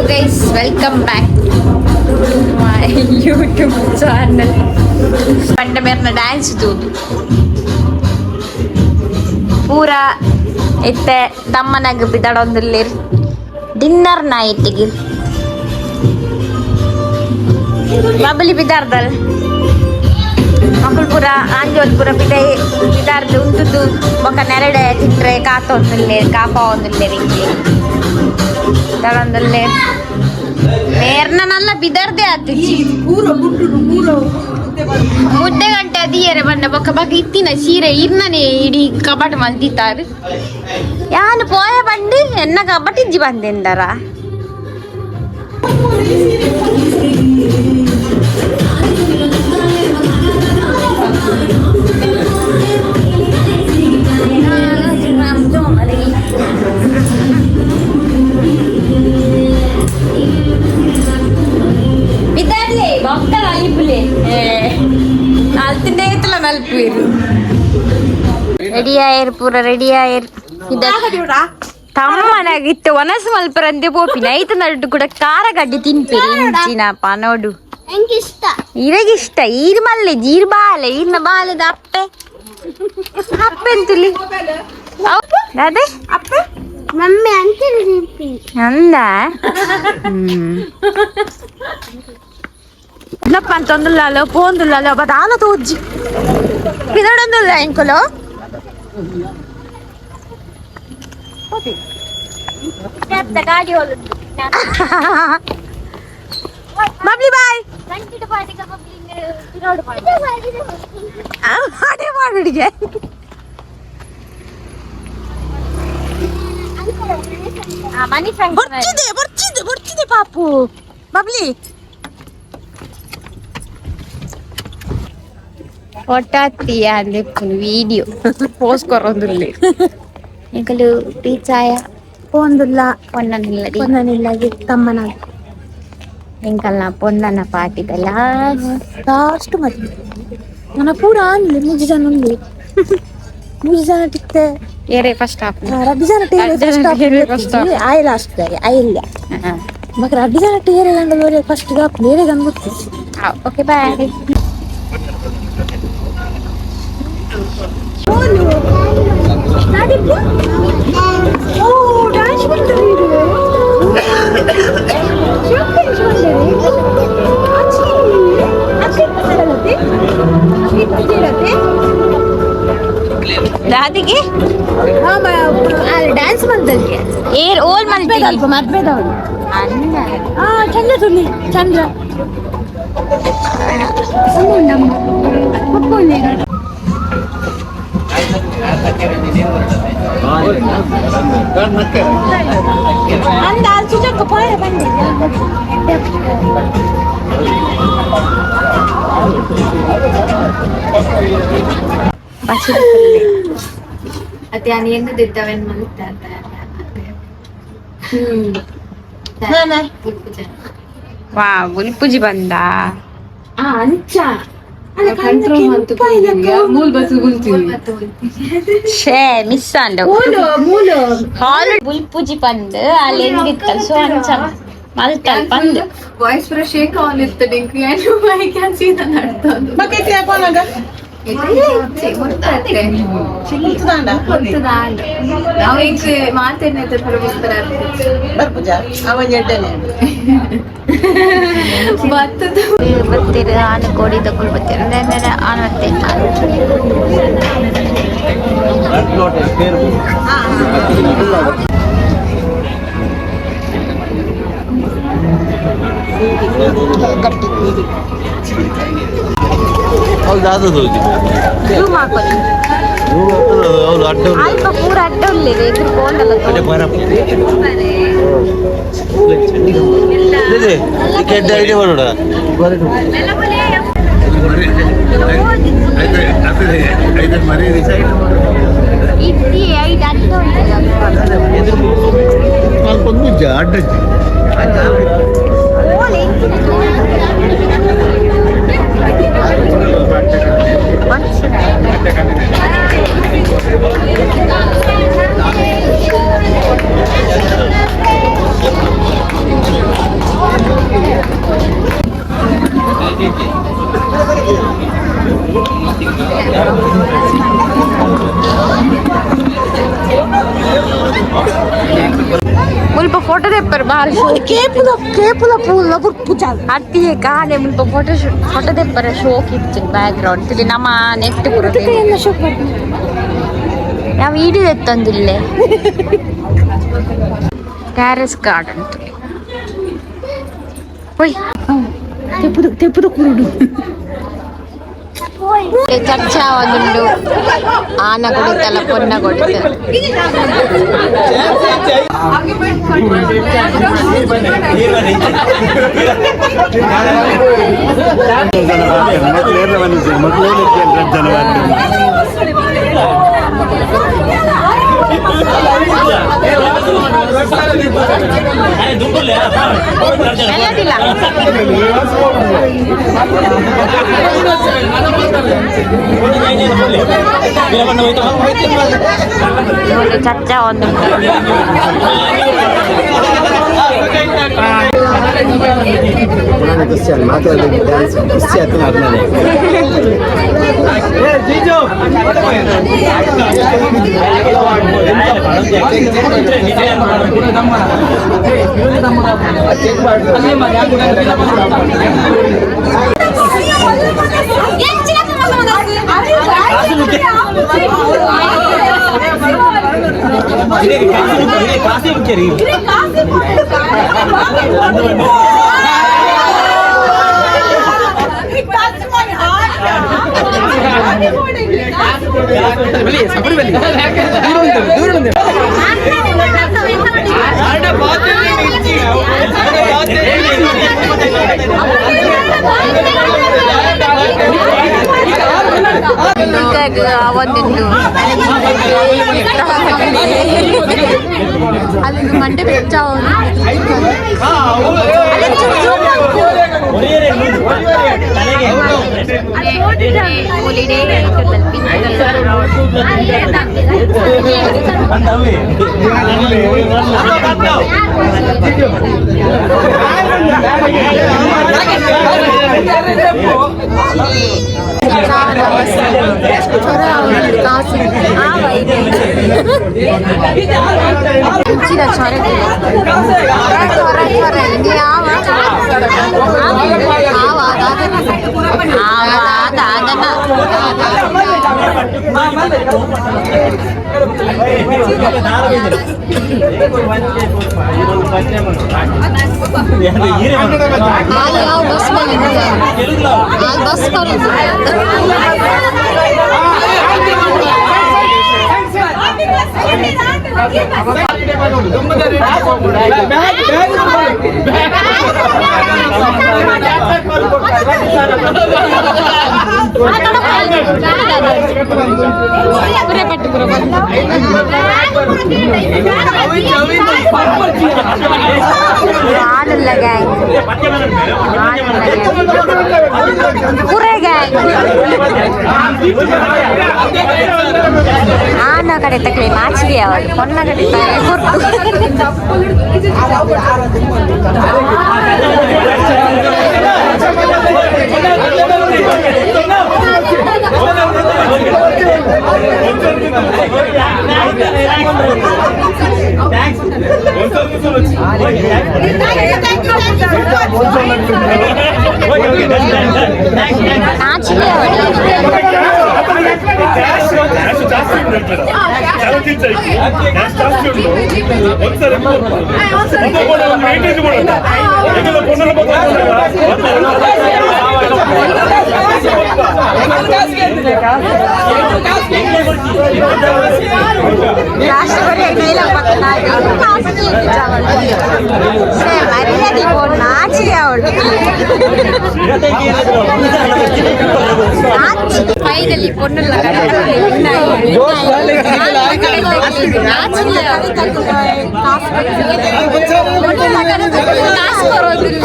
Hello guys, welcome back to my YouTube channel. ಪಂಡ ಮೇರ್ನ dance ತೂದು ಪೂರ ಇತ್ತೆ ತಮ್ಮನಾಗ ಬಿದಡೊಂದುಲ್ಲೇರ್ ಡಿನ್ನರ್ ನೈಟಿಗೆ. ಬಬಲಿ ಬಿದಾರ್ದಲ್ ಮಕ್ಕಳು ಪೂರ ಆಂಜೋಲ್ ಪೂರ ಪಿದೈ ಬಿದಾರ್ದು ಉಂಟುದು ಬೊಕ ನೆರಡೆ ತಿಂಟ್ರೆ ಕಾತೊಂದುಲ್ಲೇರ್ ಕಾಪಾವೊಂದುಲ್ಲೇರ್ ಇಂಚೆ ದಡೊಂದುಲ್ಲೇರ್ ಮೇರ್ನ ನಲ್ಲ ಬಿದರ್ದೆ ಆತಿಜಿ. ಮುದ್ದೆ ಗಂಟೆ ಅದಿಯರೆ ಬಣ್ಣ ಬೊಕ್ಕ ಬೊಕ್ಕ ಇತ್ತಿನ ಸೀರೆ ಇರ್ನನೆ ಇಡೀ ಕಬಟ್ ಮಲ್ತಿತ್ತಾರೆ. ಯಾನು ಪೋಯ ಬಂಡು ಎನ್ನ ಕಬಟ್ ಇಜ್ಜಿ ಬಂದೆಂದರ. ಬಿದ್ದಾರ್ಲೆ ಬೊಕ್ಕ ನಲಿಪುಲೆ ನಲ್ತಿಂಡೇತಲ ನಲ್ಪುವೆರು. ರೆಡಿ ಆಯರ್, ಪೂರ ರೆಡಿ ಆಯರ್. ತಮ್ಮನಾಗ ಇತ್ತೆ ಒನಸು ಮಲ್ಪರಂದೆ ಪೋಪಿನ ಐತ ನಡು ಕೂಡ ಖಾರ ಗಡ್ಡಿ ತಿನ್ಪಿರಿ ಇಂಚಿನಪ್ಪ ನೋಡು. ಇರಗಿಷ್ಟ ಈರ್ ಮಲ್ಲೆ ಜೀರ್ ಬಾಲೆ ಈರ್ನ ಬಾಲೆದ ಅಪ್ಪೆ ಅಪ್ಪೆ ಎಂತುಲಿ ಅದೇ. ಅಪ್ಪೆ ಮಮ್ಮಿ ಅಂತ. ಅಂದ ನಪ್ಪ ಅಂತಂದುಲ್ಲಾಲೋ ಪೋಂದುಲ್ಲಾಲೋ ಬದಾಲ ತೋಜ್ಜಿ ಪಿದಡೊಂದುಲ್ಲ ಎಂಕುಲು. ಗಾಡಿ. ಬಬ್ಲಿ ಬಾಯ್. ಅದೇ ಮಾಡುಡಿಗೆ. ಬರ್ಚಿದೆ ಬರ್ಚಿದೆ ಬರ್ಚಿದೆ ಪಾಪು ಬಬ್ಲಿ. ಒಟ್ಟಾತಿ ಅಂದ್ರೆ ವಿಡಿಯೋ ಪೋಸ್ಟ್ ಕೊರೊಂದುಲ್ಲೆ ಎಂಕಲು ಟೀ ಚಾಯ. ಪೋಂದುಲ್ಲ. ಪೊನ್ನನಿಲ್ಲ. ಪೊನ್ನನಿಲ್ಲ ತಮ್ಮನಾಗ. ಎಂಕಲ್ನ ಪೊನ್ನನ ಪಾಟಿದ ಲಾಸ್ಟ್. ಲಾಸ್ಟ್ ಮದ್ವೆ. ನನ್ನ ಪೂರ ಆನ್ಲೆ ಮೂಜಿ ಜನ ಉಂಡು, ಮೂಜಿ ಜನ ಟಿತ್ತೆ. ಏರೆ ಫಸ್ಟ್ ಹಾಫ್. ರಡ್ಡು ಜನ ಟೇರೆ. ರಡ್ಡು ಜನ ಟೇರೆ first half. ಆಯ್ ಲಾಸ್ಟ್ ಆಯಿಲ್ಲ ಮಗ. ರಡ್ಡು ಜನ ಟೇರೆ ಗಂಡ ಫಸ್ಟ್ ಗಾಪ್ ಬೇರೆ ಗಂಡು ಗೊತ್ತು. Okay, boy. ಓ, ಡ್ಯಾನ್ಸ್ ಮಾಡ್ತಾರೆ. ದಾದಿಗೆ ಡ್ಯಾನ್ಸ್ ಮಾಡ್ದಲ್ಲಿ. ಏರ್ ಓಲ್ ಮಲ್ತಿ. ಮದ್ವೆದವಳು. ಅನ್ನ. ಆ ಚಂದ್ರ ತುಳಿ ಚಂದ್ರ. ಅಂದ ಅಲ್ಲಿ ಸುಜಕ್ಕ ಪಾಯ ಬಂದೆ. ಅತ್ತೆ ನಾನು ಎಂದು ದಿತ್ತವೆನ್ ಮಲ್ತ. ವಾ, ಬುಲ್ಪುಜಿ ಬಂದ. ಅಂಚ. ಶೇ ಮಿಸ್ ಆಂಡ. ಮೂಲ. ಹಾಲ್ ಬುಲ್ಪುಜಿ ಬಂದ್ ಅಲ್ಲಿ ಹೆಂಗಿತ್ತಲ್ಲ, ಸೊ ಅಂಚ ಮಲ್ತಲ್ ಬಂದ್. ವಾಯ್ಸ್ ಪೂರ ಶೇಕ್ ಆನ್ ಇತ್ತು ಡಿಂಕ್. I can see ನನ್ನ ಅರ್ಥ. ನಾವು ಈಗ ಮಾತೇನೆ ಬತ್ತದ. ಬತ್ತೀರ ಆನು ಕೋಡಿ ತಗೊಳ್ ಬತ್ತೀರ ಆನು ಬತ್ತೆ. ಗಟ್ಟಿ. ಅವ್ಳು ದಾದದು. ಜೂಮ್ ಹಾಕೋದು. ಅವ್ಳು ಅಡ್ಡ. ಅಲ್ಪ ಪೂರ ಅಡ್ಡ ಉಲ್ಲೇರು ಎದುರು ಫೋನಲ್ಲ. ಕೆಡ್ಡ ಐಡಿಯಾ ಮಾಡೋಣ. ಇದ್ದಿ ಐದು ಅಡ್ಡ ಉಲ್ಲೇರು. ಅಲ್ಪ ಅಡ್ಡ. ದೆಪ್ಪರ್ ಬಾರಿ ಕೇಪುದ ಕೇಪುದ ಪೂಲ ಪುರ್ಪು ಚಾಲು. ಅತ್ತಿ ಕಾನೆ ಮುಲ್ಪ ಫೋಟೋ ಫೋಟೋ ದೆಪ್ಪರ ಶೋಕ್ ಇತ್ತು ಬ್ಯಾಕ್ ಗ್ರೌಂಡ್ ತುಲಿ ನಮ್ಮ ನೆಟ್ ಪೂರ. ಎಲ್ಲ ಶೋಕ್ ಬರ್ತೀನಿ. ನಾವು ಇಡೀ ಎತ್ತೊಂದಿಲ್ಲೆ ಟ್ಯಾರೆಸ್ ಗಾರ್ಡನ್ ತುಲಿ ಒಯ್. ತೆಪ್ಪುದು ತೆಪ್ಪುದ ಕುರುಡು. ಚರ್ಚಾ ಒಂದುಂಡು ಆನ ಕೊಡಿತಲ್ಲ ಪೊನ್ನ ಕೊಡಿತ. ಎಲ್ಲದಿಲ್ಲ. ನೋಡಿ ಚರ್ಚಾ ಒಂದುಂಟು. ಮಾತಾಡೋದು ಡ್ಯಾನ್ಸ್ ಖುಷಿ ಆಯ್ತು ಅರ್ಣನೆ. ಒಂದುಂಟು ಅಲ್ಲಿ ಮಂಡೆ ಬೆಚ್ಚ. ಇಂಚಿನ ಚೊರೆ ಚೊರೆ ಚೊರೆ ಇದು ಯಾವ ಆವ ದಾದನ. ಯಾವ ಬಸ್ ಬಂದಿದೆ ಆ ಬಸ್ ಬರೋದು. ಆಡಲ್ಲ ಗ್ಯಾಂಗ್ ಪುರೆ ಗ್ಯಾಂಗ್ ಆನ ಕಡೆ ತಕಲಿ ನಾಚಿಗೆ ಅವಳು ಪೊನ್ನ ಕಡೆ ಕೊರ್ತು. ನಾಚಿಗೆ ಅವಳು. ರಾಷ್ಟ್ರಪತಿ ಮರ್ಯಾದೆ ನಾಚಿಗೆ ಅವಳು. ಫೈನಲಿ ಪೊನ್ನುಲ್ಲ ಕಾಸು ಬರೋದಿಲ್ಲ.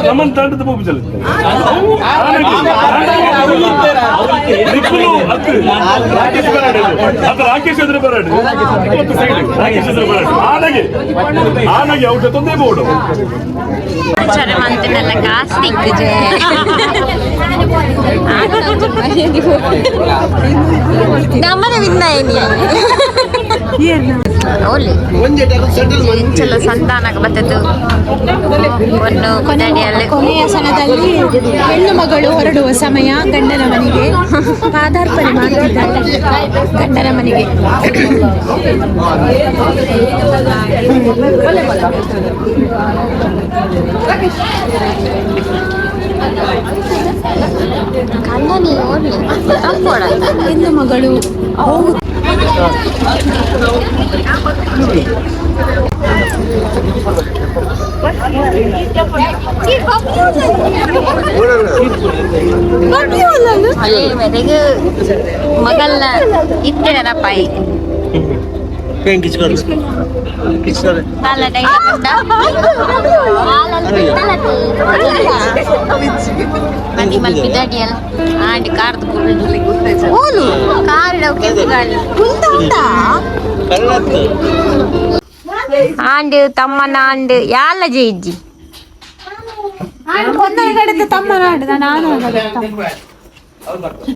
Raman ತಾಂಡದ ಪೋಪು ರಾಕೇಶ್ ಬರಾಡು ಅದು ರಾಕೇಶ್ ಎದುರು ಬರಾಡು ಸೈಡ್ ರಾಕೇಶ್ ಎದುರು ಬರಾಡು ಆನಗೆ ಆನಗೆ ಔಟ ತೊಂದರೆ ಬೋರ್ಡು ಆಚಾರ ಮಂತಿನೆಲ್ಲ ಕಾಸ್ತಿ ನಮ್ಮನೆ ವಿನ್ನ ಏನಿ ಓಲಿ ಇಂಚಲ ಸಂತಾನಕ್ಕೆ ಬತ್ತದ್ದು ಒಂದು ಕುದಡಿಯಲ್ಲಿ. ಕೊನೆಯ ಸಲದಲ್ಲಿ ಹೆಣ್ಣು ಮಗಳು ಹೊರಡುವ ಸಮಯ, ಗಂಡನ ಮನೆಗೆ ಪಾದಾರ್ಪಣೆ ಮಾಡುತ್ತಿದ್ದಾಳೆ ಗಂಡನ ಮನೆಗೆ. ಕಣ್ಣನಿ ಓಲಿ ತಪ್ಪೋಡ. ಹೆಣ್ಣು ಮಗಳು ಹೋಗು. ಅಲ್ಲಿ ಮೆರೆಗೆ ಮಗಲ್ನ ಇತ್ತೆ ನೆನಪಾಯಿ ತಾಲ ಡೈಲಾಗ್ ಉಂಟಾ? ಮದಿ ಮಲ್ಪಿದಡಿಯಲ್ ಆಂಡ್ ಕಾರ್ದ ಓಲು ಕಾರ್ ಕೆಂಪು ಗಾಳಿ ಆಂಡ್ ತಮ್ಮನ ಆಂಡ್ ಯಾಲ ಜೈಜ್ಜಿ. ಒಂದರ ಕಡೆದ ತಮ್ಮನಾಡು ನಾನು.